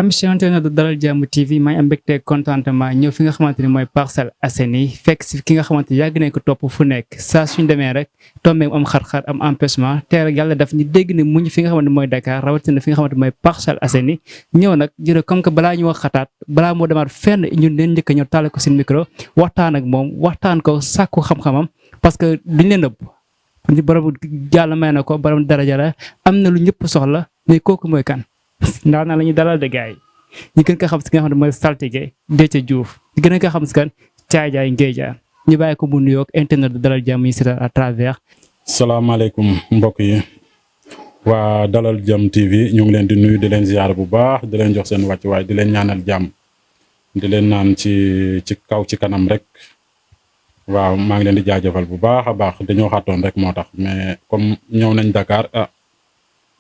am chanteur de Dalal Jàmm TV may am mbégte contentement ñëw fi nga xamante ni mooy Parcelles Assainies fekk si ki nga xamante ni yàgg nañ ko topp fu nekk saa suñ demee rek tombé am xar-xar am empêchement te rek yàlla daf ñu dégg ne muñ fi nga xamante mooy Dakar rawatina fi nga xamante mooy Parcelles Assainies ñëw nag jërë comme que balaa ñu wax xataat balaa moo demaat fenn ñun leen njëkk a ñëw tàlle ko seen micro waxtaan ak moom waxtaan ko sàkku xam-xamam parce que duñ leen nëbb ñu borom yàlla may na ko borom daraja la am na lu ñëpp soxla mais kooku mooy kan ndax naa la ñuy dalal de gars yi ñu gën ko xam si nga xam ne mooy saltige Déthié Diouf ñu gën ko xam si kan Caajaay Ngéejaan ñu bàyyi ko mu nuyoog internet de Dalal Jàmm yi si à travers. salaamaaleykum mbokk yi waa Dalal Jàmm TV ñu ngi leen di nuyu di leen ziyaar bu baax di leen jox seen wàccuwaay di leen ñaanal jàmm di leen naan ci kaw ci kanam rek waaw maa ngi leen di jaajëfal bu baax a baax dañoo xàttoon rek moo tax mais comme ñëw nañ Dakar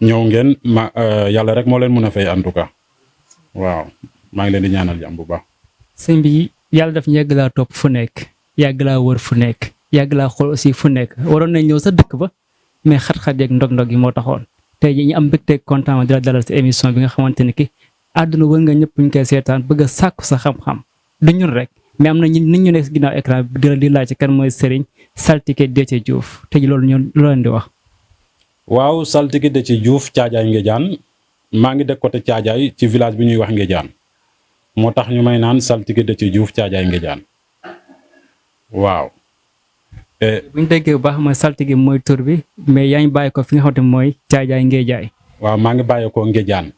ñëw ngeen yàlla rek moo leen mën a fay en tout cas waaw maa ngi leen di ñaanal jàmm bu baax. sëñ bi yàlla daf ñu yàgg laa topp fu nekk yàgg laa wër fu nekk yàgg laa xool aussi fu nekk waroon nañ ñëw sa dëkk ba mais xat-xat yeeg ndog-ndog yi moo taxoon tey jii ñu am mbégte kontaan di la dalal si émission bi nga xamante ni ki àdduna wër nga ñëpp ñu koy seetaan bëgg a sàkku sa xam-xam du ñun rek mais am na nit ñu nekk si ginnaaw écran bi di laaj ci kan mooy Serigne saltige Déthié Diouf tey jii loolu ñun lu leen di wax. waaw saltige Déthié Diouf Caajaay Ngéejaan maa ngi dëkk côté Caajaay ci village bi ñuy wax Ngéejaan moo tax ñu may naan saltige Déthié Diouf Caajaay Ngéejaan waaw. bu ñu déggee bu baax mooy saltige mooy tur bi mais yaa ngi bàyyi ko fi nga xamante mooy Caajaay Ngéejaay. waaw maa ngi bàyyi ko Ngéejaan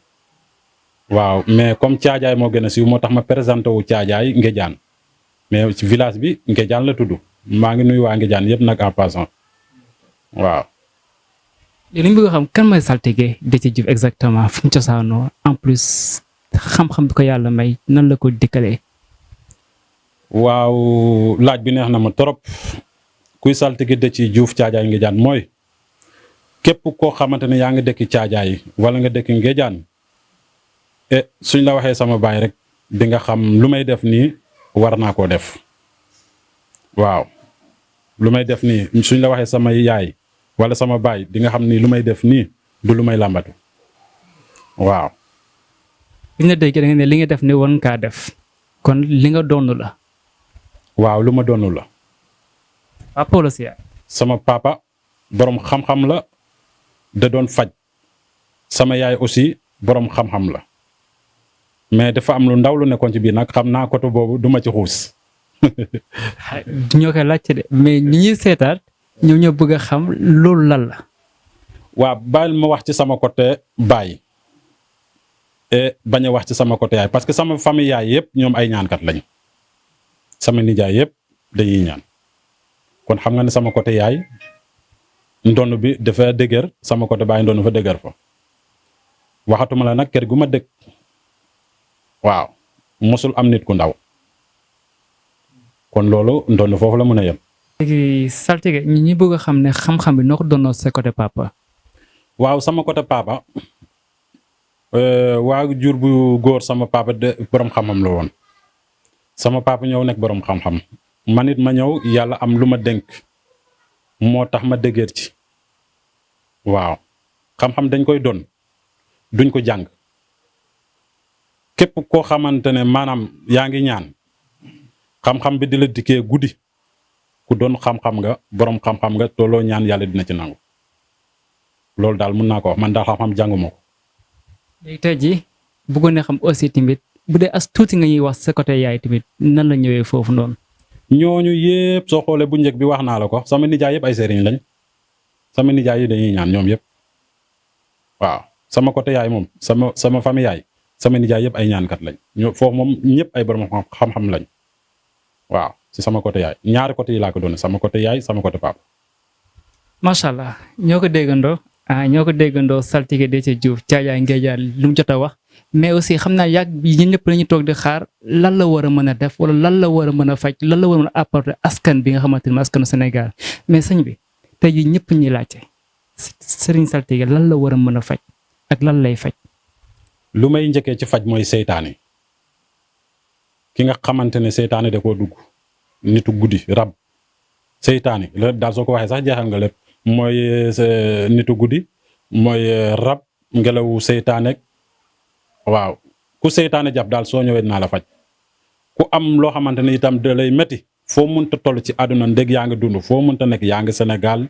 waaw mais comme Caajaay moo gën a siiw moo tax ma présenté wu Caajaay Ngéejaan mais ci village bi Ngéejaan la tudd maa ngi nuyu waa Ngéejaan yëpp nag en passant waaw. léegi ñu bëgg a xam kan mooy saltige Déthié Diouf exactement fu mu cosaanoo en plus xam-xam bi ko yàlla may nan la ko dikkalee. waaw laaj bi neex na ma trop kuy saltige Déthié Diouf Caajaay Ngéejaan mooy képp koo xamante ne yaa ngi dëkk Caajaay wala nga dëkk Ngéejaan suñ la waxee sama baay rek di nga xam lu may def nii war naa koo def waaw lu may def nii suñ la waxee sama yaay. wala sama baay di nga xam ni lu may def nii du lu may làmbatu waaw. bi nga dégg da nga ne li nga def ni war nga kaa def kon li nga doonu la. waaw lu ma doonu la. papa wala si yaay. sama papa borom xam-xam la da doon faj sama yaay aussi borom xam-xam la mais dafa am lu ndaw lu nekkoon ci biir nag xam naa côté boobu du ma ci xuus. ñoo koy laajte de mais ñi ñuy seetaat. ñoo ñoo bëgg a xam loolu lan la. waaw bàyyil ma wax ci sama côté baay bañ a wax ci sama côté yaay parce que sama famille yaay yëpp ñoom ay ñaankat lañ sama nijaay yëpp dañuy ñaan kon xam nga ne sama côté yaay ndonn bi dafa dëgër sama côté baay ndonn fa dëgër fa waxatuma la nag kër gu ma dëkk waaw mosul am nit ku ndaw kon loolu ndonn foofu la mën a yem. léegi saltige ñi bëgg a xam ne xam-xam bi noo ko doonoo sa côté papa. waaw sama côté papa waa jur bu góor sama papa de borom xam-xam la woon sama papa ñëw nekk borom xam-xam man it ma ñëw yàlla am lu ma dénk moo tax ma dëgër ci waaw xam-xam dañ koy doon duñ ko jàng képp koo xamante ne maanaam yaa ngi ñaan xam-xam bi di la dikkee guddi. ku doon xam-xam nga borom xam-xam nga tooloo ñaan yàlla dina ci nangu loolu daal mën naa ko wax man daal xam-xam jànguma ko. léegi tey jii bëggoon na xam aussi tamit bu dee as tuuti nga ñuy wax sa côté yaay tamit nan la ñëwee foofu noonu. ñooñu yëpp soo xoolee bu njëkk bi wax naa la ko sama nijaay yëpp ay sëriñ lañ sama nijaay yi dañuy ñaan ñoom yëpp waaw sama côté yaay moom sama famille yaay sama nijaay yëpp ay ñaankat lañ ñoo foofu moom ñëpp ay borom xam-xam lañ waaw. ci sama côté yaay ñaari côté yi laa ko doon sama côté yaay sama côté papa. macha allah ñoo ko déggandoo saltige Déthié Diouf Caajaay Ngéejaan lu mu jot a wax mais aussi xam naa yàgg ñun ñëpp lañu toog di xaar lan la war a mën a def wala lan la war a mën a faj lan la war a mën a apporter askan bi nga xamante ne askanu Sénégal mais sëñ bi tey jii ñëpp ñuy laajte Serigne saltige lan la war a mën a faj ak lan lay faj. lu may njëkkee ci faj mooy seytaane ki nga xamante ne seytaane da koo dugg. nitu guddi rab seytaane la daal soo ko waxee sax jeexal nga lépp mooy nitu guddi mooy rab ngelawu seytaane waaw ku seytaane jàpp daal soo ñëwee dinaa la faj ku am loo xamante ne itam da lay métti foo mënta toll ci àdduna ndég yaa ngi dund foo mënta nekk yaa ngi Sénégal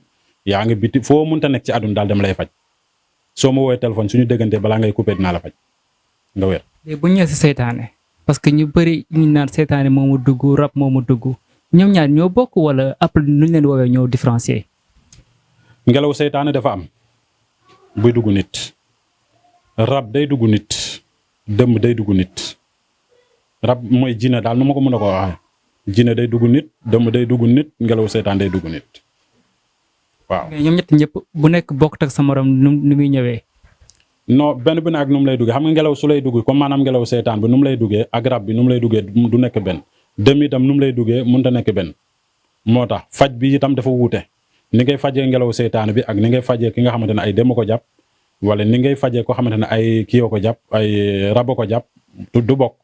yaa ngi biti foo mënta nekk ci àdduna daal dama lay faj soo ma woowee téléphone suñu déggante balaa ngay coupé dinaa la faj nga wér. léegi bu ñu ñëwee si seytaane parce que ñu bëri ñu naan seytaane moomu dugg rab moomu dugg ñoom ñaar ñoo bokk wala après nu ñu leen woowee ñoo différencier. ngelaw seytaane dafa am buy dugg nit rab day dugg nit dëmm day dugg nit rab mooy jinne daal nu ma ko mën a ko waxee jinne day dugg nit dëmm day dugg nit ngelaw seytaan day dugg nit waaw. mais ñoom ñett ñëpp bu nekk bokkut ak sa morom nu muy ñëwee. non benn bi ne ak nu mu lay duggee xam nga ngelaw su lay dugg comme maanaam ngelaw seytaan bi nu mu lay duggee ak rab bi nu mu lay duggee du nekk benn dëmm itam nu mu lay duggee mënut a nekk benn moo tax faj bi itam dafa wuute ni ngay fajee ngelaw seytaan bi ak ni ngay fajee ki nga xamante ne ay dëmm ko jàpp wala ni ngay fajee ko xamante ne ay kii ko jàpp ay rabo ko jàpp du bokk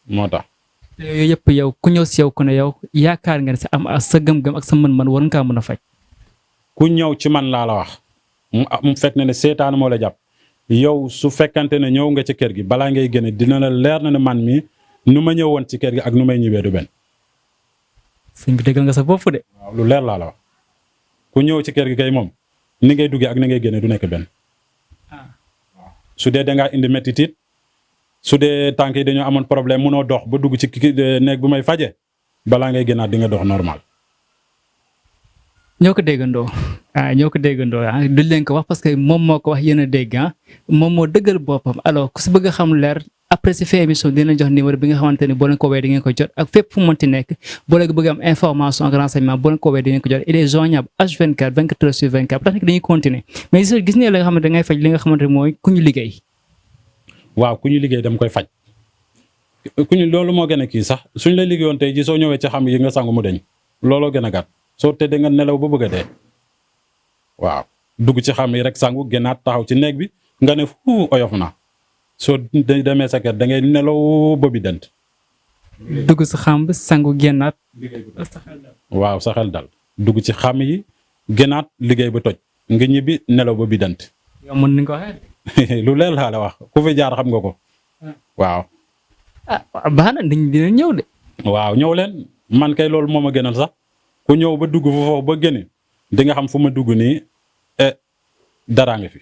moo tax. te yooyu yëpp yow ku ñëw si yow ku ne yow yaakaar nga ne sa am sa gëm-gëm ak sa mën-mën war nga kaa mën a faj. ku ñëw ci man laa la wax mu fekk ne seytaan moo la jàpp yow su fekkante ne ñëw nga ci kër gi balaa ngay génne dina la leer na ne man mi nu ma ñëwoon ci kër gi ak nu may ñëwee du benn. sëñ bi déggal nga sa bopp de. waaw lu leer laa la wax ku ñëw ci kër gi kay moom ni ngay duggee ak ni ngay génne du nekk benn. su dee dangaa indi métitit su dee tànk yi dañoo amoon problème munoo dox ba dugg ci néeg bu may faje balaa ngay génnaat di nga dox normal. ñoo ko déggandoo duñ leen ko wax parce que moom moo ko wax yéen a dégg moom moo dëggal boppam alors ku si bëgg a xam leer après si fin émission dina jox numéro bi nga xamante ni boo leen ko woowee di ngeen ko jot ak fépp fu mu mënti nekk boo leen bëgg am information ak renseignement boo leen ko woowee di ngeen ko jot il est joignable H24 24h/24 tax dañuy continuer mais gis ne la nga xamante da ngay faj li nga xamante mooy ku ñu liggéey. waaw ku ñu liggéey dama koy faj ku ñu loolu moo gën a kii sax suñ la liggéeyoon tey ji soo ñëwee ci xam yi nga sangu mu deñ looloo gën a gàtt soo tëddee nga nelaw ba bëgg a dee waaw dugg ci xam yi rek sangu génnaat taxaw ci néeg bi nga ne fu oyof na soo demee sa kër da ngay nelaw ba bi dent dugg si xam sangu génnaat. waaw sa xel dal dugg ci xam yi génnaat liggéey ba toj nga ñibbi nelaw ba bi dent yow mën nañu ko waxee. lu leer laa la wax ku fi jaar xam nga ko waaw. baax na dina ñëw de. waaw ñëw leen man kay loolu moo ma gënal sax ku ñëw ba dugg foofu ba génne di nga xam fu ma dugg nii daraa nga fi.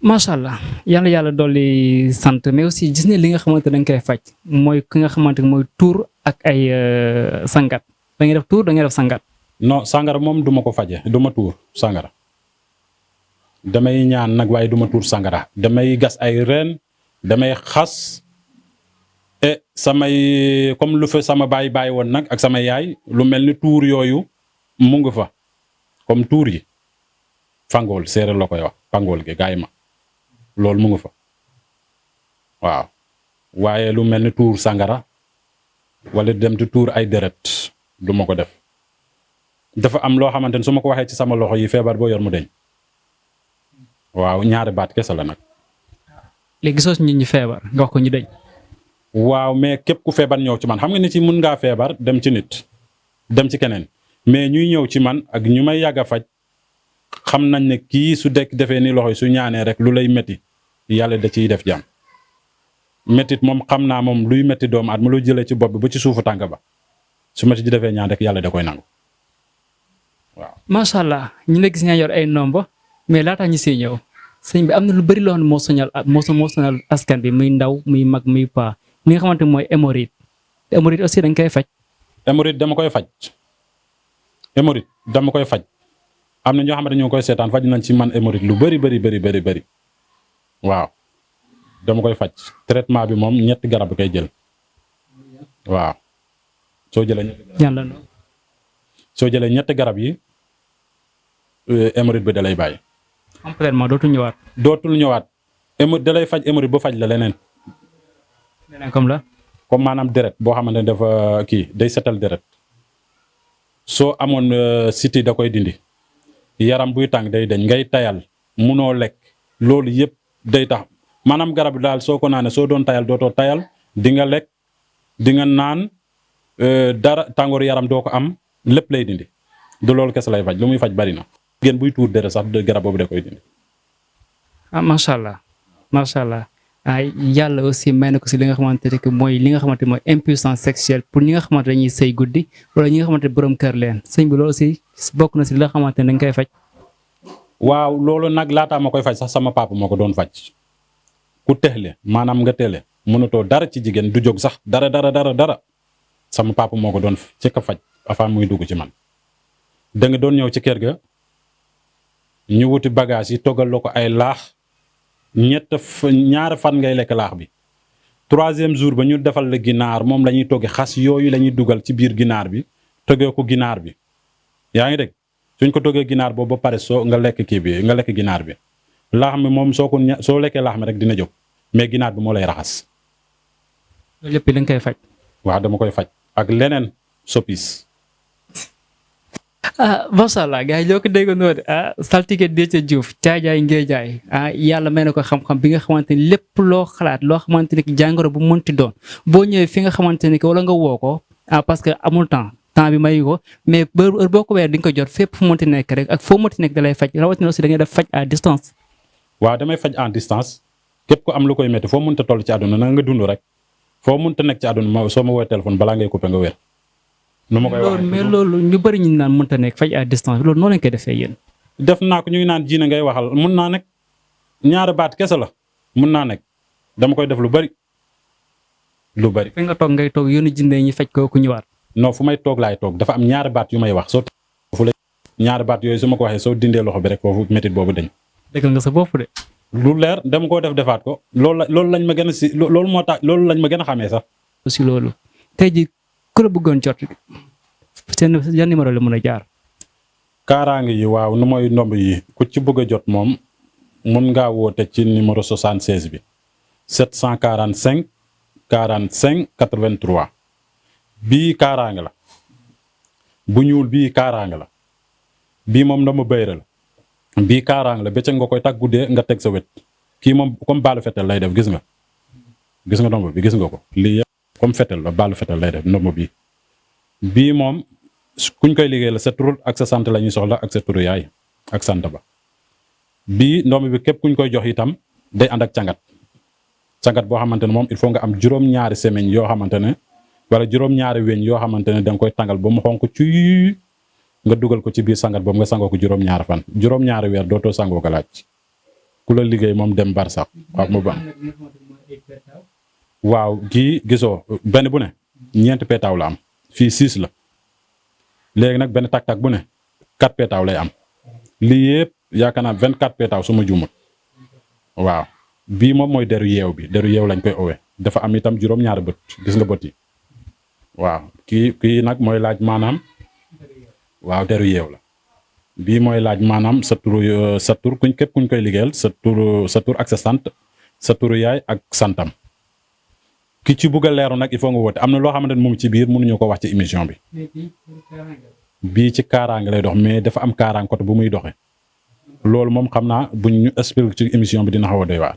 macha allah yàlla dolli sant mais aussi gis ne li nga xamante dañ koy faj mooy ki nga xamante mooy tuur ak ay sangat da ngay def tuur da ngay def sangat. non sangara moom du ma ko faje du ma tuur sangara damay ñaan nag waaye du ma tuur sangara damay gas ay reen damay xas samay comme lu fa sama baay woon nag ak sama yaay lu mel ni tuur yooyu mu ngi fa comme tuur yi fangool séeréer la koy wax fangool gi gaay ma loolu mu ngi fa waaw waaye lu mel ni tuur sangara wala dem di tuur ay deret du ma ko def dafa am loo xamante ne su ma ko waxee ci sama loxo yi feebar boo yor mu deñ waaw ñaari baat kese la nag. léegi gisoo si nit ñi feebar nga wax ko ñu deñ. waaw mais képp ku feebar ñëw ci man xam nga nit yi mun ngaa feebar dem ci nit dem ci keneen mais ñuy ñëw ci man ak ñu may yàgg a faj xam nañ ne kii su dekk defee ni loxo yi su ñaanee rek lu lay métti yàlla da ciy def jàmm méttit moom xam naa moom luy métti doomu at ma lu jëlee ci bopp bi ba ci suufu tànk ba su métti ji defee ñaan rek yàlla da koy nangu waaw. macha allah ñu la gis nga yor ay nomba mais laata ñu siy ñëw sëñ bi am na lu bëri loo xam ne moo sonal askan bi muy ndaw muy mag muy paa li nga xamante mooy hémorroïde te hémorroïde aussi dañ koy faj. hémorroïde dama koy faj hémorroïde dama koy faj am na ñoo xamante ñu ngi koy seetaan faj nañ ci man hémorroïde lu bëri waaw dama koy faj traitement bi moom ñetti garab bi koy jël waaw soo jëlee ñetti garab yi hémorroïde bi da lay bàyyi. complètement dootul ñëwaat da lay faj hémorroïde ba faj la leneen. comme la. comme maanaam deret boo xamante ne dafa kii day setal deret soo amoon siti da koy dindi yaram buy tàng day deñ ngay tayal munoo lekk loolu yëpp day tax maanaam garab daal soo ko naanee soo doon tayal dootoo tayal di nga lekk di nga naan dara tàngoor yaram doo ko am lépp lay dindi du loolu kese lay faj lu muy faj bari na. jigéen buy tuur deret sax garab boobu da koy dindi. macha allah yàlla aussi may na ko si li nga xamante ne que mooy li nga xamante ne mooy impuissance sexuelle pour ñi nga xamante dañuy sëy guddi wala ñi nga xamante ne borom kër leen sëñ bi loolu aussi bokk na si li nga xamante ne dañ koy faj. waaw loolu nag laataa ma koy faj sax sama papa moo ko doon faj ku texle maanaam nga tele mënatoo dara ci jigéen du jóg sax dara sama papa moo ko doon ci ka faj avant muy dugg ci man. da nga doon ñëw ci kër ga ñu wuti bagage yi toggal la ko ay laax ñaari fan ngay lekk laax bi 3e jour ba ñu defal la ginaar moom la ñuy toggi xas yooyu la ñuy dugal ci biir ginaar bi toggee ko ginaar bi yaa ngi dégg suñ ko toggee ginaar boobu ba pare soo nga lekk kii bi nga lekk ginaar bi laax mi moom soo lekkee laax mi rek dina jóg mais ginaar bi moo lay raxas. loolu lépp da nga koy faj. waaw dama koy faj ak leneen soppis. macha allah gars yi ñoo ko déggandoo de saltige Déthié Diouf caajaay ngeejaay yàlla may na ko xam-xam bi nga xamante ni lépp loo xalaat loo xamante ni jàngoro bu mënti doon boo ñëwee fi nga xamante ni wala nga woo ko parce que amul temps bi mayu ko mais boo ko weer di nga ko jot fépp fu mënti nekk rek ak foo mënti nekk da lay faj rawatina aussi da ngay def faj à distance. waaw damay faj en distance képp ko am lu koy métti foo mënta toll ci àdduna na nga dund rek foo mënta nekk ci àdduna soo ma woowee téléphone balaa ngay coupé nga wér. nu ma koy waxee mais loolu ñu bëri ñu naan mënta nekk faj à distance loolu noo leen koy defee yéen. def naa ko ñu ngi naan jiina ngay waxal mun naa nekk ñaari baat kese la mun naa nekk dama koy def lu bëri. fi nga toog ngay toog yoonu jinne ñi faj ko ku ñëwaat. non fu may toog laay toog dafa am ñaari baat yu may wax soo fu la ñaari baat yooyu su ma ko waxee soo dindee loxo bi rek foofu métit boobu dañ. dëggal nga sa bopp de. lu leer dama koo defaat ko loolu lañ ma gën a si loolu moo tax loolu lañ ma gën a xamee sax. aussi loolu tey jii ku la bëggoon jot seen yan numéro la mën a jaar. kaaraange yi waaw nu mooy ndomb yi ku ci bëgg a jot moom mun ngaa woote ci numéro 76 bi 745 45 83 bii kaaraange la bu ñuul bii kaaraange la bii moom ndomb bayra la bii kaaraange la bëccëg nga koy tag guddee nga teg sa wet kii moom comme baalu fetel lay def gis nga ndomb bi gis nga ko lii yëpp comme fetel la baalu fetel lay def ndomb bii moom kuñ koy liggéey la sa tur ak sa sant la ñuy soxla ak sa turu yaay ak sant ba bii ndomb bi képp kuñ koy jox itam day ànd ak cangat boo xamante ne moom il faut nga am juróom-ñaari semaine yoo xamante ne wala juróom-ñaari weñ yoo xamante ne da nga koy tàngal ba mu xonk ci nga dugal ko ci biir sangat boobu nga sangoo ko juróom-ñaari fan juróom-ñaari weer dootoo sangoo ko laaj ku la liggéey moom dem bar sax waaw mu ba waaw kii gisoo benn bu ne 4 peetaaw la am fii 6 la léegi nag benn tak-tak bu ne 4 peetaaw lay am lii yëpp yaakaar naa 24 peetaaw su ma juumut waaw bii moom mooy deru yeew lañ koy owee dafa am itam juróom-ñaari bët gis nga bët yi waaw kii nag mooy laaj maanaam waaw deru yeew la bii mooy laaj maanaam sa tur képp kuñ koy liggéeyal sa tur ak sa sant sa turu yaay ak santam ki ci bugg a leeru nag il faut nga woote am na loo xamante ne mu ngi ci biir mënuñu ko wax ci émission bi bii ci kaaraange lay dox mais dafa am kaaraange côté bu muy doxee loolu moom xam naa buñ ñu expliqué ci émission bi dina xaw a doy waar.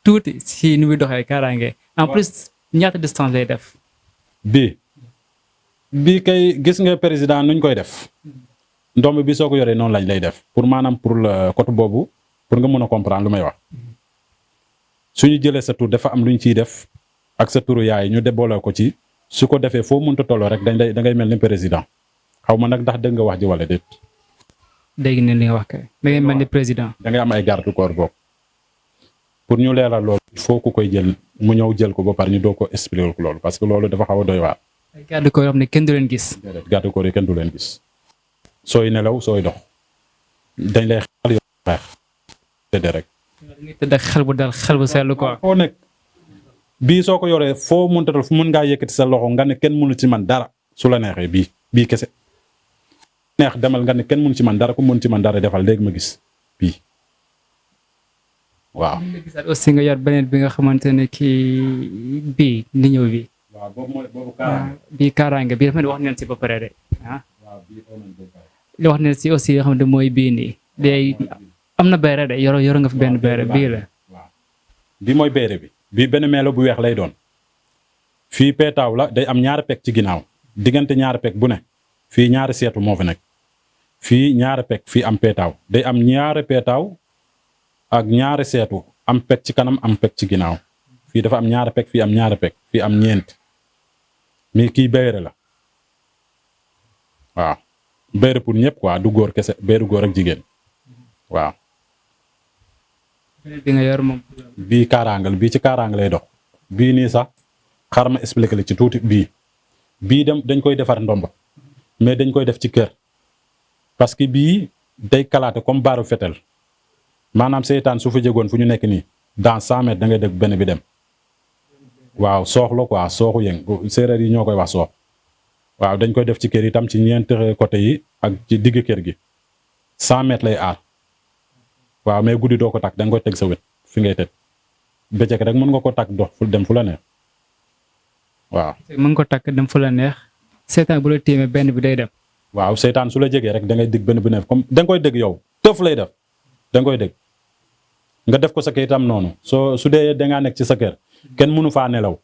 tuuti si ni muy doxee kaaraange en plus ñaata distance lay def. bii kay gis nga président nuñ koy def ndomb bi soo ko yoree noonu lañ lay def pour maanaam pour le côté boobu pour nga mën a comprendre lu may wax. suñu jëlee sa tur dafa am lu ñu ciy def ak sa turu yaay ñu déboole ko ci su ko defee foo mënta tolloo rek da ngay mel ni président xaw ma nag ndax dégg nga wax ji wala déet. dégg ne li nga wax kay da ngay mel ni président. da ngay am ay garde corps boobu pour ñu leeral loolu il faut ku koy jël mu ñëw jël ko ba pare ñu doo ko expliquer ko loolu parce que loolu dafa xaw a doy waar. ay garde corps yoo xam ne kenn du leen gis. déedéet garde corps yi kenn du leen gis sooy nelaw sooy dox dañ lay xel yoo xeex déedéet rek. dañuy tëdd ak xel bu dal xel bu seetlu quoi. foo nekk bii soo ko yoree foo mënta dal fu mën ngaa yëkkati sa loxo nga ne kenn mënu ci man dara su la neexee bii kese. neex demal nga ne kenn mënu ci man dara ku mënu ci man dara defal léegi ma gis bii waaw. gisaat aussi nga yor beneen bi nga xamante ne kii bii ni ñëw bi. waaw boobu kaaraange. bii kaaraange bii dafa ne wax neen si ba pare de waaw bii li wax neen si aussi yoo xam ne mooy bii nii day. am na beere de yoro nga fi benn beere bii la. waaw bii mooy beere bi. bii benn meelo bu weex lay doon. fii peetaaw la day am ñaari pek ci ginnaaw. diggante ñaari pek bu ne. fii ñaari seetu moo fi nekk. fii ñaari pek fii am peetaaw. day am ñaari peetaaw ak ñaari seetu am peg ci kanam am peg ci ginnaaw fii dafa am ñaari peg fii am ñaari peg fii am ñeent mais kii bayre la waaw bayre pour ñëpp quoi du góor kese bayre góor ak jigéen waaw. bi nga yor moom. bii kaaraangal bii ci kaaraangal lay dox bii nii sax xar ma expliqué la ci tuuti bii dem dañ koy defar ndomba mais dañ koy def ci kër parce que bii day kalaate comme baaru fetel maanaam seytaan su fa jegoon fu ñu nekk nii dans 100 mètres da ngay dégg benn bi dem waaw soox la quoi sooxu yëng séeréer yi ñoo koy wax soox waaw dañ koy def ci kër itam ci ñeenti côté yi ak ci digg kër gi 100 mètres lay aar waaw mais guddi doo ko takk da nga koy teg sa wet fi ngay teg bëccëg rek mën nga ko takk dox fu dem fu la neex waaw. mën nga ko takk dem fu la neex seetaan bu la téemee benn bi day dem. waaw seytaan su la jegee rek da ngay dig benn bu neef comme da nga koy dégg yow tëf lay def da nga koy dégg nga def ko sa kër itam noonu su dee dangaa nekk ci sa kër kenn mënu faa nelaw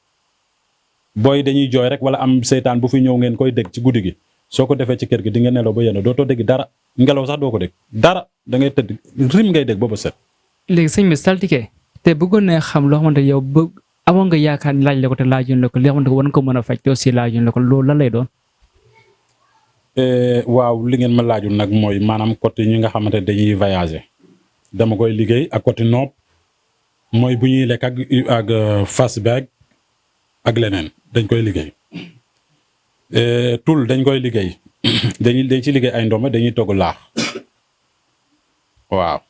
booy dañuy jooy rek wala am seytaan bu fi ñëw ngeen koy dégg ci guddi gi soo ko defee ci kër gi di nga nelaw ba yéen dootoo dégg dara ngelaw sax doo ko dégg dara da ngay tëdd rim ngay dégg ba ba set. léegi sëñ bi saltige te bëggoon na xam loo xamante yow ba amoon nga yaakaar ni laaj la ko te laajuñ la ko li xamante war nga ko mën a faj te aussi laajuñ la ko loolu lan lay doon. waaw li ngeen ma laajul nag mooy maanaam côté ñi nga xamante dañuy voyager dama koy liggéey ak côté nopp mooy bu ñuy lekk ak fas beeg ak leneen dañ koy liggéey tul dañ koy liggéey dañ ci liggéey ay ndomba dañuy togg laax waaw.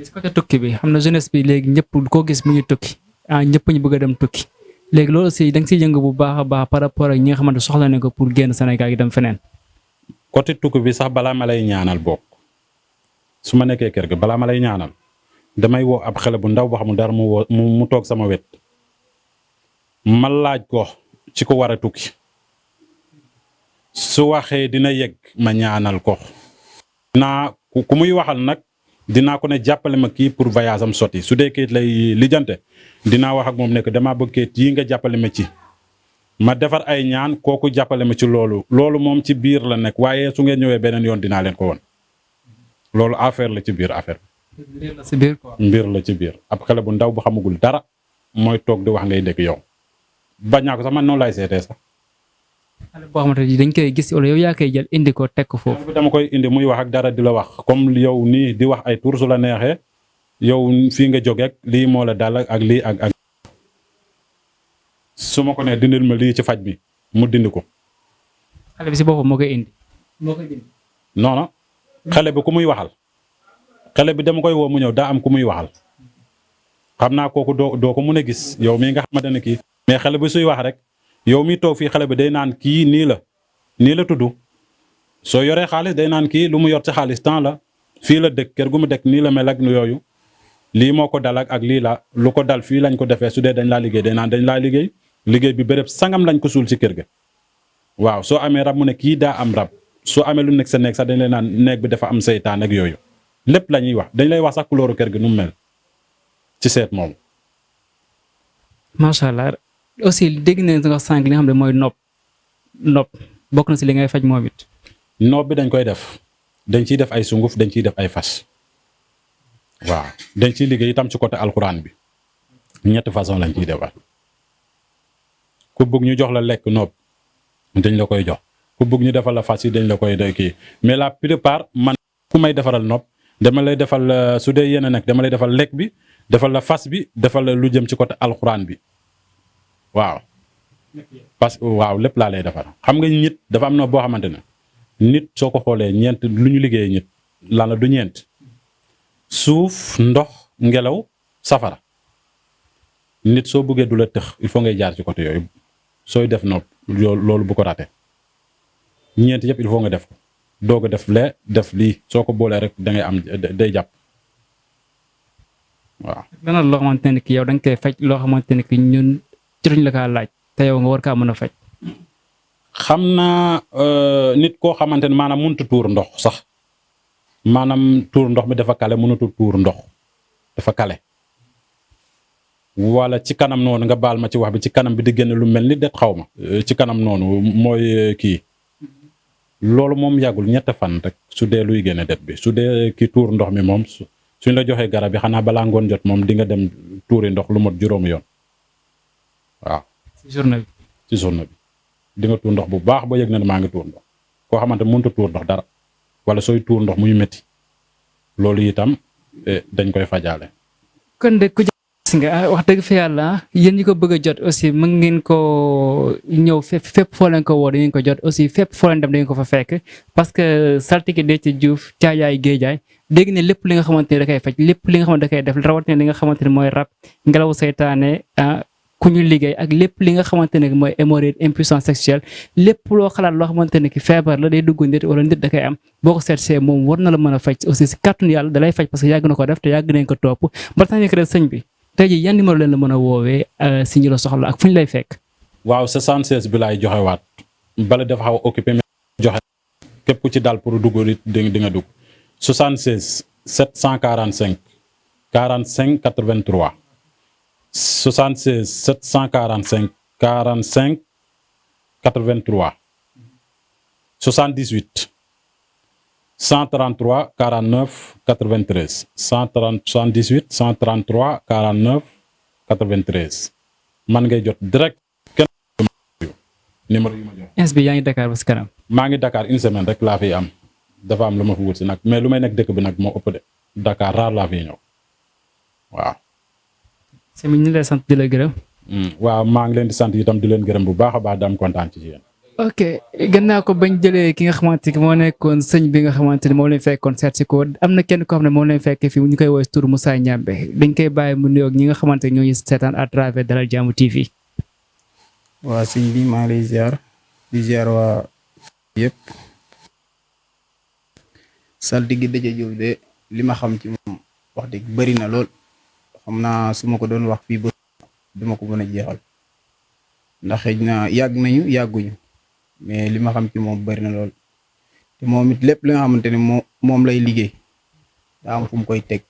si côté tukki bi xam na jeunesse bi léegi ñëpp koo gis mu ngi tukki ñëpp ñu bëgg a dem tukki léegi loolu aussi da nga siy yëngu bu baax a baax par rapport ak ñi nga xamante soxla nañ ko pour génn Sénégal gi dem feneen. côté tukki bi sax balaa ma lay ñaanal bokk su ma nekkee kër ga balaa ma lay ñaanal damay woo ab xale bu ndaw boo xamul dara mu toog sama wet ma laaj ko ci ko war a tukki su waxee dina yegg ma ñaanal ko. dinaa ku muy waxal nag dinaa ko ne jàppale ma kii pour voyage am sotti su dee kayit lay lijjante dinaa wax ak moom ne que damaa bëgg kayit yi nga jàppale ma ci. ma defar ay ñaan kooku jàppale ma ci loolu moom ci biir la nekk waaye su ngeen ñëwee beneen yoon dinaa leen ko won loolu affaire la ci biir affaire mbir la ci biir quoi. mbir la ci biir ab xale bu ndaw bu xamagul dara mooy toog di wax ngay dégg yow bañ naa ko sax man noonu laay seetee sax. xale boo xamante ni dañ koy gis wala yow yaa koy jël indi ko teg ko foofu. dama koy indi muy wax ak dara di la wax comme yow nii di wax ay tur su la neexee yow fii nga jógeek lii moo la dal ak lii ak. su ma ko nee dindil ma lii ci faj bi mu dindi ko. xale bi si boppam moo koy indi. non non xale bi ku muy waxal xale bi dama koy woo mu ñëw daa am ku muy waxal xam naa kooku doo ko mun a gis yow mii nga xamante ne kii. mais xale bi suy wax rek yow mi toog fii xale bi day naan kii nii la tudd soo yoree xaalis day naan kii lu mu yor ci xaalis temps la fii la dëkk kër gu mu dëkk nii la mel ak yooyu lii moo ko dal ak lii la lu ko dal fii lañ ko defee su dee dañ laa liggéey day naan dañ laa liggéey bi béréb sangam lañ ko suul ci kër ga. waaw soo amee rab mu ne kii daa am rab soo amee lu nekk sa néeg sax dañ lay naan néeg bi dafa am seytaan ak yooyu lépp la ñuy wax dañ lay wax sax couleur kër gi nu mu mel ci seet moom. macha allah aussi dégg nañ nga sànq li nga xam ne mooy nopp bokk na si li ngay faj moom it. nopp bi dañ koy def dañ ciy def ay sunguf dañ ciy def ay fas waaw dañ ciy liggéey itam ci côté alxuraan bi ñetti façon lañ ciy defar ku bëgg ñu jox la lekk nopp dañ la koy jox ku bëgg ñu defal la fas yi dañ la koy kii mais la plupart man ku may defaral nopp dama lay defal su dee yéen nag dama lay defal lekk bi defal la fas bi defal la lu jëm ci côté alxuraan bi waaw. parce que waaw lépp laa lay defar xam nga nit dafa am na boo xamante ne nit soo ko xoolee ñeent lu ñu liggéeyee nit lan la du ñeent suuf ndox ngelaw safara nit soo bëggee du la tëx il faut ngay jaar ci côté yooyu sooy def nopp loolu bu ko raté ñeent yëpp il faut nga def ko doog a def lee def lii soo ko boolee rek da ngay am day jàpp waaw. lan loo xamante ne ki yow da nga koy faj loo xamante ne ki ñun jotuñ la kaa laaj te yow nga war kaa mën a faj. xam naa nit koo xamante ne maanaam mënut a tuur ndox sax maanaam tuur ndox mi dafa kale mënatu tuur ndox dafa kale wala ci kanam noonu nga baal ma ci wax bi ci kanam bi di génn lu mel ni det xaw ma ci kanam noonu mooy kii loolu moom yàggul ñett fan rek su dee luy génne det bi su dee ki tuur ndox mi moom suñ la joxee garab yi xanaa balaa ngoon jot moom di nga dem tuuri ndox lu mot juróomi yoon waaw. ci journée bi. ci journée bi di nga tuur ndox bu baax ba yëg na ne maa ngi tuur ndox koo xamante mënut a tuur ndox dara wala sooy tuur ndox muy métti loolu itam dañ koy fajaale. kon de ku gis nga wax dëgg fa yàlla yéen ñi ko bëgg a jot aussi mën ngeen ko ñëw fépp foo leen ko woo da ngeen ko jot aussi fépp foo leen dem da ngeen ko fa fekk parce que saltige Déthié Diouf Caajaay Géejaay dégg ne lépp li nga xamante ne da koy faj lépp li nga xamante da koy def rawatina li nga xamante ne mooy rab ngelaw seytaane ku ñu liggéey ak lépp li nga xamante ne mooy hémorroïde impuissance sexuelle lépp loo xalaat loo xamante ne ki feebar la day dugg nit wala nit da koy am boo ko seetsee moom war na la mën a faj aussi si kàttanu yàlla da lay faj parce que yàgg na ko def te yàgg nañ ko topp ba tax nekk rek sëñ bi tey jii yan numéro leen la mën a woowee si ñu la soxla ak fu ñu lay fekk. waaw 76 bi laay joxewaat bala dafa xaw a occupé mais joxe képp ku ci dal pour dugg di nga dugg 76 745 45 83 76 745 45 83 78 133 49 93 78 133 49 93 man ngay jot direct kenn numéro yi ma jox. ins bi yaa ngi Dakar ba si kanam. maa ngi Dakar une semaine rek laa fiy am dafa am lu ma fi wut si nag mais lu may nekk dëkk bi nag moo ëpp de Dakar raar laa fiy ñëw waaw. sëñ bi ñu lay sant di la gërëm. waaw maa ngi leen di sant itam di leen gërëm bu baax a baax di am kontaan ci yéen. ok gannaaw ko bañ jëlee ki nga xamante ni moo nekkoon sëñ bi nga xamante ni moom lañ fekkoon seet si ko am na kenn koo xam ne moom lañ fekkee fii ñu koy woowee tur Moussa Ñambe dañ koy bàyyi mu nuyoog ñi nga xamante ni ñoo ñu seetaan à travers Dalal Jàmm TV. waa sëñ bi maa ngi lay ziar di ziar waa yëpp saltige Déthié Diouf de li ma xam ci moom wax dëgg bëri na lool xam naa su ma ko doon wax fii ba duma ko mën a jeexal ndax xëy na yàgg nañu yàgguñu mais li ma xam ci moom bëri na lool te moom it lépp li nga xamante ne moom lay liggéey daa am fu mu koy teg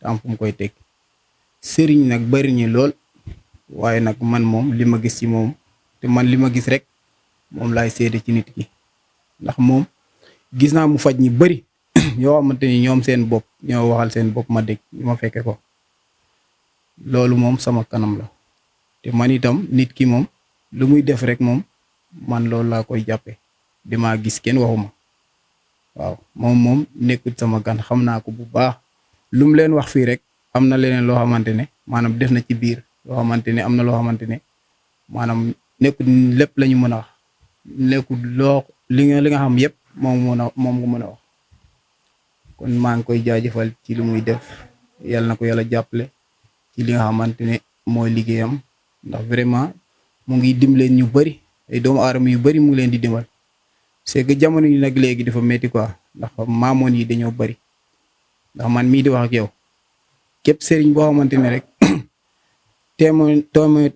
daa am fu mu koy teg sëriñ nag bëri ñi lool waaye nag man moom li ma gis ci moom te man li ma gis rek moom laay seede ci nit ki ndax moom gis naa mu faj ñi bëri yoo xamante ni ñoom seen bopp ñoo waxal seen bopp ma dégg ma fekke ko loolu moom sama kanam la te man itam nit ki moom lu muy def rek moom man loolu laa koy jàppe damaa gis kenn waxuma waaw moom nekkut sama gan xam naa ko bu baax lu mu leen wax fii rek am na leneen loo xamante ne maanaam def na ci biir loo xamante ne am na loo xamante ne maanaam nekkut lépp la ñu mën a wax nekkut loo li nga xam yëpp moom nga mën a wax kon maa ngi koy jaajëfal ci lu muy def yàlla na ko yàlla jàppale ci li nga xamante ne mooy liggéeyam ndax vraiment mu ngi dimbale ñu bëri ay doomu aadama yu bëri mu ngi leen di dimbal c'est que jamono yi nag léegi dafa métti quoi ndax maamoon yi dañoo bëri ndax man mii di wax ak yow képp sëriñ boo xamante ne rek témoin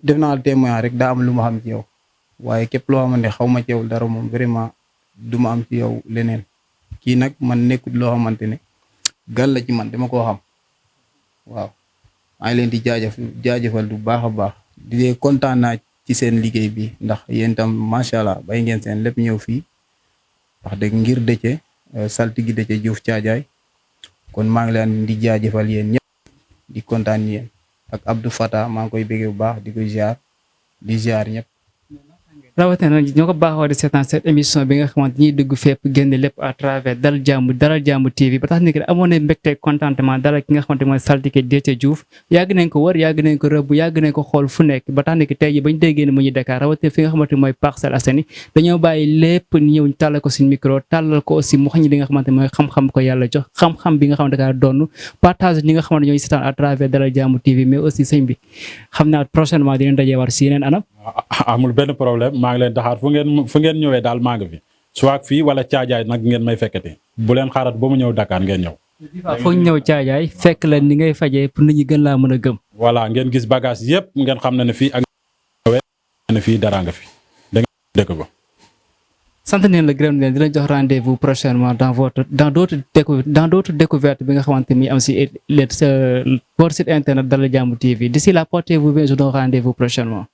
def naa la témoin rek daa am lu ma xam ci yow waaye képp loo xamante ne xaw ma ci yow dara moom vraiment du ma am ci yow leneen kii nag man nekkut loo xamante ne gan la ci man dama koo xam waaw maa ngi leen di jaajëfal bu baax a baax di kontaan naa ci seen liggéey bi ndax yéen tam macha allah bay ngeen seen lépp ñëw fii wax dëgg ngir Déthié saltige Déthié Diouf Caajaay kon maa ngi leen di jaajëfal yéen ñëpp di kontaan yéen ak Abdou Fata maa ngi koy bëggee bu baax di ko ziar ñëpp. rawatina ñoo ko baaxoo di seetaan cette émission bi nga xamante ñiy dugg fépp génn lépp à travers Dalal Jàmm TV ba tax ni que amoon nañ mbégte contentement dalal ki nga xamante mooy saltige Déthié Diouf yàgg nañ ko wër yàgg nañ ko rëbb yàgg nañ ko xool fu nekk ba tax ni que tey ji bañ déggee ne mu ñu Dakar rawatina fi nga xamante mooy Parcelles Assainies dañoo bàyyi lépp ñëw tàllal ko suñu micro tàllal ko aussi mu xañ li nga xamante mooy xam-xam ko yàlla jox xam-xam bi nga xamante Dakar doon partage ñi nga xamante ñooy seetaan à travers Dalal Jàmm TV mais aussi sëñ bi xam naa prochainement dinañ dajee war si yeneen anam. amul benn problème maa ngi leen daxaar fu ngeen ñëwee daal maa ngi fi soit fii wala caajaay nag ngeen may fekkati bu leen xaarat ba mu ñëw Dakar ngeen ñëw. foog ñëw caajaay fekk la ni ngay fajee pour nit ñi gën laa mën a gëm. voilà ngeen gis bagage yëpp ngeen xam ne fii ak ne fii dara nga fi da ngeen dëkk ba. sant nañ la gërëm leen di la jox rendez-vous prochainement dans d'autres découvertes bi nga xamante ni am si votre site internet Dalal Jàmm TV d'ici là portez-vous bien je donne rendez-vous prochainement.